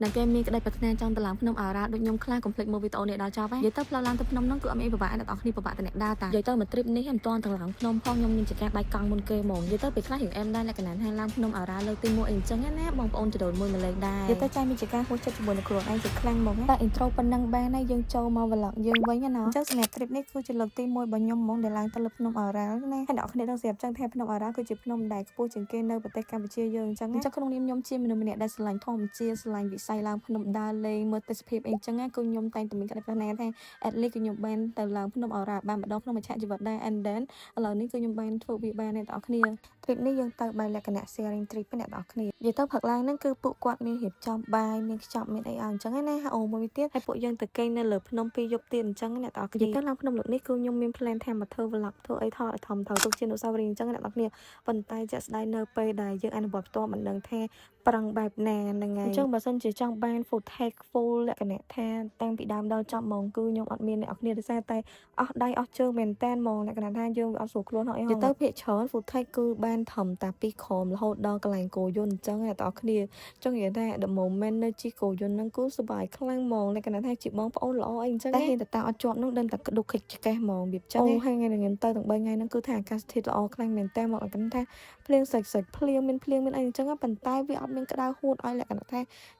និងគេមានក្តីប្រាថ្នាចង់ទៅឡើងភ្នំអារ៉ាល់ដូចខ្ញុំខ្លះកុំភ្លេចមើលវីដេអូនេះដល់ចប់ហើយនិយាយទៅផ្លូវឡើងទៅភ្នំហ្នឹងគឺអត់មានអីពិបាកអ្នកនរគ្នាពិបាកតែអ្នកដើរតានិយាយទៅមួយ trip នេះមិនទាន់ទៅឡើងភ្នំផងខ្ញុំមានចការបែកកង់មុនគេហ្មងនិយាយទៅពេលខ្លះរៀងអែមដែរលក្ខណៈថាឡើងភ្នំអារ៉ាល់លើកទី1អីអញ្ចឹងណាបងប្អូនចដូនមួយមកលេងដែរនិយាយទៅចៃមានចការហួសចិត្តជាមួយនឹងខ្លួនឯងជាខ្លាំងហ្មងតែ intro ប៉ុណ្ណឹងបានហើយយើងចូលមក vlog យើងវិញណាអញ្ចឹងសម្រាប់ trip នេះគឺជាលើកទី1របស់ខ្ញុំហ្មងដែលឡើងទៅលើភ្នំអារ៉ាល់ណាហើយអ្នកនរគ្នាដឹងស្រាប់ចឹងថាភ្នំអារ៉ាល់គឺជាភ្នំដែលខ្ពស់ជាងគេនៅប្រទេសកម្ពុជាយើងអញ្ចឹងអញ្ចឹងក្នុងនាមខ្ញុំជាមនុស្សម្នាក់ដែលស្រឡាញ់ធម្មជាតិស្រឡាញ់វិស័យឡើងភ្នំដើរលេងមើលទេសភាពអីចឹងណាគឺខ្ញុំតែងតែមានក្តីប្រាថ្នាថា at least គឺខ្ញុំបានទៅឡើងភ្នំអរ៉ាបានម្ដងក្នុងមួយឆាកជីវិតដែរ and then ឥឡូវនេះគឺខ្ញុំបានធ្វើវាបានអ្នកនរគ្នា trip នេះយើងទៅបែបលក្ខណៈ sharing trip អ្នកនរគ្នានិយាយទៅផឹកឡើងហ្នឹងគឺពួកគាត់មានរៀបចំបាយមានខ្ចប់មានអីឲ្យអញ្ចឹងណាអូមួយទៀតហើយពួកយើងទៅគេងនៅលើភ្នំពីរយប់ទៀតអញ្ចឹងអ្នកនរគ្នានិយាយទៅឡើងភ្នំលើកនេះគឺខ្ញុំមាន plan ថាមកធ្វើ vlog ធ្វើអីថតឲ្យធំត្រូវទុកជាអនុស្សាវរីយ៍អញ្ចឹងអ្នកនរគ្នាប៉ុន្តែជាក់ស្ដែងនៅពេលដែលយើងអនុវត្តផ្ទាល់មិនដឹងថាប្រឹងបែបណាហ្នឹងហើយអញ្ចឹងបើសិនជាចង់បាន footage full លក្ខណៈថាតាំងពីដើមដល់ចប់ហ្មងគឺខ្ញុំអត់មានអ្នកនរគ្នាដោយសារតែអស់ដៃអស់ជើងមែនតែនហ្មងលក្ខណៈថាយើងវាអត់ស្រួលខ្លួនហ៎អីហ៎ទៅភាគច្រើន footage គឺបានធំតាពីក្រោមរហូតដល់កន្លែងគោយន្តអញ្ចឹងអ្នកនរគ្នាចង់និយាយថា the moment នៅជិះគោយន្តហ្នឹងគឺសប្បាយខ្លាំងហ្មងលក្ខណៈថាជាបងប្អូនល្អអីអញ្ចឹងតែហ៊ានតែតាអត់ជាប់ហ្នឹងដឹងតែក្ដុកខិចឆ្កេះហ្មងរបៀបចឹងអូហើយថ្ងៃនេះខ្ញុំទៅទាំង3ថ្ងៃហ្នឹងគឺថាអាកាសធាតុល្អខ្លាំងមែនតើមកលក្ខណៈថាភ្លៀងសាច់សាច់ភ្លៀងមានភ្លៀងមានអីអញ្ចឹងប៉ុន្តែវាអត់មានក្តៅហួតឲ្យលក្ខណៈថា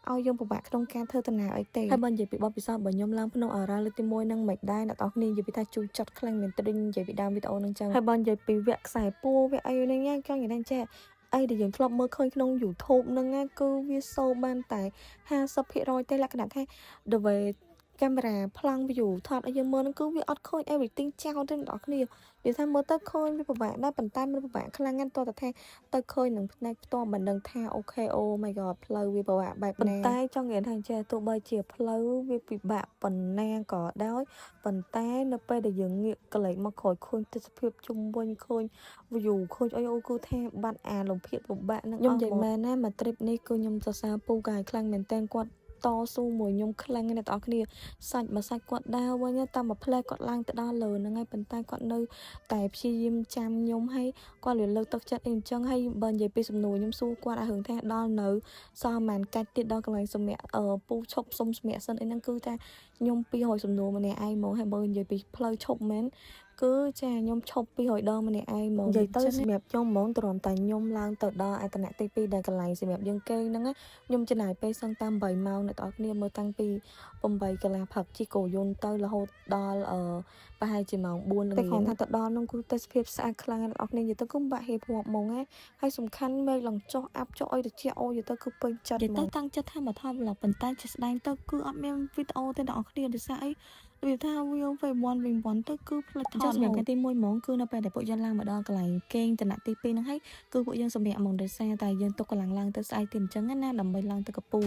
ឲ្យយើងពិបាកក្នុងការធ្វើដំណើរអីទេហើយបើនិយាយពីបទពិសោធន៍បើខ្ញុំឡើងភ្នំអារ៉ាល់លើកទី1ហ្នឹងមិនដែរអ្នកនរគ្នានិយាយពីថាជួយចិត្តខ្លាំងមែនទែននិយាយពីដើមវីដេអូហ្នឹងចឹងហើយបើនិយាយពីវគ្គខ្សែពួរវគ្គអីហ្នឹងចង់និយាយថាចេះអីដែលយើងធ្លាប់មើលឃើញក្នុង YouTube ហ្នឹងណាគឺវាសូបានតែ50%ទេលក្ខណៈថា the way កាមេរ៉ាប្លង់ view ថតឲ្យយើងមើលហ្នឹងគឺវាអត់ឃើញ everything ចោលទេអ្នកនរគ្នានិយាយថាមើលទៅឃើញវាពិបាកដែរប៉ុន្តែមិនពិបាកខ្លាំងណាស់តោះតែថាទៅឃើញនឹងផ្នែកផ្ទាល់មិនដឹងថា okay oh my god ផ្លូវវាពិបាកបែបណាប៉ុន្តែចង់និយាយថាចេះទោះបីជាផ្លូវវាពិបាកប៉ុណ្ណាក៏ដោយប៉ុន្តែនៅពេលដែលយើងងាកកលេចមកក្រោយឃើញទេសភាពជុំវិញឃើញ view ឃើញអីអូគឺថាបាត់អាលំភាពលំបាកនឹងខ្ញុំនិយាយមែនណាមួយ trip នេះគឺខ្ញុំសរសើរពូកាយខ្លាំងមែនតើគាត់តស៊ូមួយខ្ញុំខ្លាំងណាស់អ្នកទាំងអស់គ្នាសាច់មួយសាច់គាត់ដើរវិញតាមមួយផ្លែគាត់ឡើងទៅដល់លើហ្នឹងហើយប៉ុន្តែគាត់នៅតែព្យាយាមចាំខ្ញុំហើយគាត់លើកទឹកចិត្តអីអញ្ចឹងហើយបើនិយាយពីសំណួរខ្ញុំសួរគាត់ឲ្យរឿងថាដល់នៅសល់ប្រហែលកាច់ទៀតដល់កន្លែងសម្រាប់អឺពូឈប់សុំសម្រាប់សិនអីហ្នឹងគឺថាខ្ញុំ200សំណួរម្នាក់ឯងហ្មងហើយបើនិយាយពីផ្លូវឈប់មែនគឺចាខ្ញុំឈប់200ដងម្នាក់ឯងហ្មងនិយាយទៅសម្រាប់ខ្ញុំហ្មងទ្រាំតែខ្ញុំឡើងទៅដល់អតនៈទី2ដែលកន្លែងសម្រាប់យើងគេងហ្នឹងខ្ញុំចំណាយពេលសឹងតាម8ម៉ោងអ្នកទាំងអស់គ្នាមើលតាំងពី8កន្លះព្រឹកជិះគោយន្តទៅរហូតដល់អឺប្រហែលជាម៉ោង4ល្ងាចតែគ្រាន់ថាទៅដល់នោះគឺទេសភាពស្អាតខ្លាំងអ្នកទាំងអស់គ្នានិយាយទៅគឺបាក់ហេភ័ព្វហ្មងណាហើយសំខាន់មេឃឡើងចុះអាប់ចុះអីទៅជាអូនិយាយទៅគឺពេញចិត្តហ្មងទៅតាំងចិត្តថាមកថត vlog ប៉ុន្តែជាស្ដែងទៅគឺអត់មានវីដេអូទេអ្នកទាំងអស់គ្នាដោយសារអីរបៀបថាវាពេល1វិញ1ទៅគឺផ្លិចថតសម្រាប់ថ្ងៃទី1ហ្មងគឺនៅពេលដែលពួកយើងឡើងមកដល់កន្លែងគេងតំណាក់ទី2ហ្នឹងហើយគឺពួកយើងសម្រាប់ហ្មងដោយសារតែយើងទុកកម្លាំងឡើងទៅស្អែកទៀតអញ្ចឹងណាដើម្បីឡើងទៅកពូ